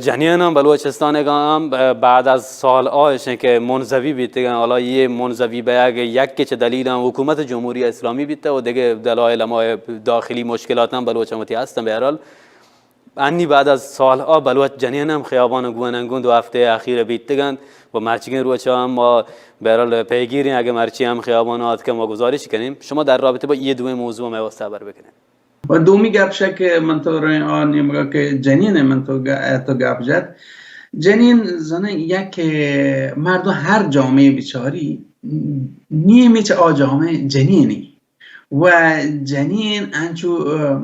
جنین ہم بلوچستان ءَ ہم بعد از سال آ اشیں کہ منزوی بیتگن، حالا یہ منزوی بیگ یکے چہ دلیلاں حکومت جمہوری اسلامی بیتہ و دگہ دلائل ہما داخلی مشکلات ہم بلوچاں وتی ہستن۔ بہرحال انی بعد از سال آ بلوچ جنین ہم خیابان گون انگون دو ہفتہ اخیر بیتگن و مرچگیں روچا ہم ما بہرحال پیگیریں، اگہ مرچی ہم خیابان آتکن ما گزارش کنیں شما در رابطہ با یہ دوئیں موضوع میں واسطہ خبر بکنیں۔ و دومی گپ شہ کہ من تو رئیں آ نیمگا کہ جنین ءِ من تو گ-، ءِ تو گپ جت۔ جنین زنیں یک مردم ہر جامعہ بچاری نیمی چہ آ جامعہ جنینی و جنین انچو، اه،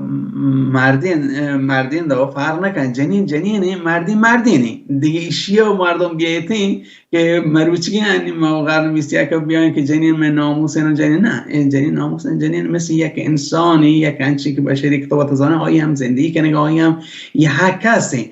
مردین، اه، مردین دو فرق نہ کن۔ جنین جنینی، مردین مردینی۔ دیگہ ایشی ءَ مردم بیتیں کہ مروچیگیں انی ما قرن بیست یک بیایں کہ جنین میں ناموس ہے، جنین نہ، اے جنین ناموس ہے، جنین مثل یک انسانی، یک انچی کہ بشری کہ تو وت زانے، آئی ہم زندگی کنگا، آئی ہم یہ حق ہستیں۔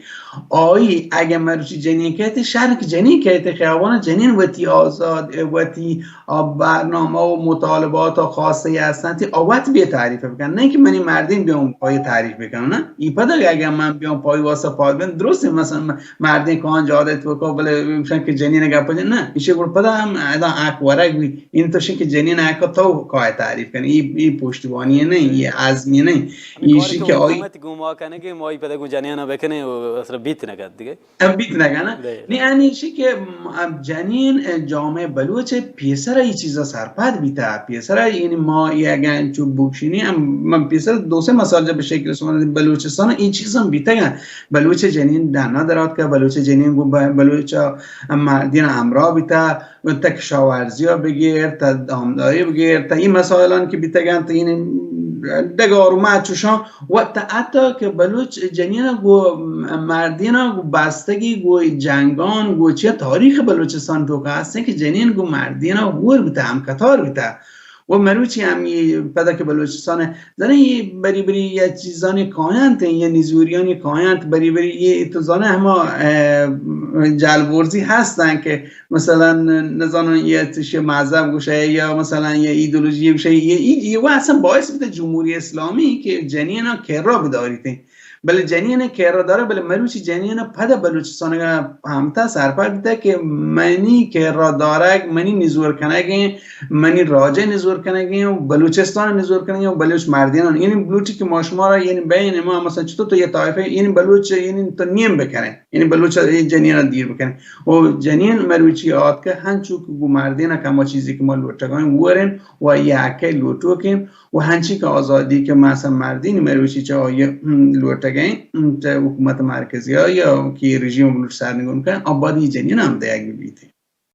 آئی اگہ مروچی جنین کہتے، شرک جنین کہتے، خیابان جنین وتی آزاد، وتی آ برنامہ و مطالبات و خواستہ ہستن، تی آ وت بے تعریف بکن، نہ کہ منی مردین بیاں پای تعریف بکن، نہ؟ ای پدا اگہ من بیاں پای واسطہ پای بن، درست مثلا مردین کان جادہ توکا، بلے گوشن کہ جنین گپ جن، نہ، ایشی گڑ پدا ہم ادا حق ورگ بی۔ این تو شی کہ جنین حق تو کائے تعریف کنی، ای، ای پشتیبانی نہیں، یہ عزمی نہیں، یعنی کاری ایشی کہ کہ آئی حکومت گوما کنگے، ما ای پدا گو جنین بکنیں و اصلا بیت نگد دیگہ۔ بیت نگد، نہ؟ بلے۔ نی انی ایشی کہ م-، جنین جامعہ بلوچ پیسرا ای چیزا سرپد بیتا، پیسرا یعنی ما ای اگہ چو بکشینی ہم، من پیسر دو سے مثال جب شکل سونا بلوچستان ای چیزا بیتگا۔ بلوچ جنین ڈنا درات کا، بلوچ جنین گو ب-، بلوچ مردین ہمراہ بیتا، و تا کشاورزی ءَ بگیر، تا دامداری بگیر، تا این مسائلان کہ بیتگن، تا این ڈگار و ما چوشان و تا حتی کہ بلوچ جنین گو مردین گو بستگی گو جنگان گو چیا تاریخ بلوچستان توکا ہستیں کہ جنین گو مردین ہور بیتا، ہم قطار بیتا۔ و مروچی ہم یہ پدا کہ بلوچستان زنه، یہ بری بری یہ چیزانی کاینت، یہ نزوریانی کاینت، بری بری یہ تو زنه ہما، اه، جالبورزی ہستن کہ مثلا نزانن یہ چیز مذہب گوشه یا مثلا یہ ایدئولوژی گوشه، یہ، یہ، یہ و اصلا باعث بوده جمهوری اسلامی کہ جنین کرا بداریت. بلے جنین کرا داره، بلے مروچی جنین پدا بلوچستان ہمتا سرپد بیته کہ منی کرا دارگ، منی نزور کنگیں، منی راجه نزور کنگیں و بلوچستان نزور کنگیں و بلوچ مردینان. یعنی بلوچی کہ ما شما را، یعنی بین ما مثلا چطور تو یہ طایفه، یعنی بلوچ، یعنی تو نیم بکنه، یعنی بلوچ یہ جنین دیر بکنه. و جنین مروچی آتکه ہنچو کہ گو مردین کما چیزی کہ ما لوٹگایں ورن و یہ حقه لوٹوکیں و ہنچی کہ آزادی کہ ما اصلا مردین مروچی چه آئی، ام، لوٹگیں، ام، چه حکومت مرکزی ها یا کہ رژیم بلوچ سرنگون کن، آبادی جنین ہم دیگ بیته.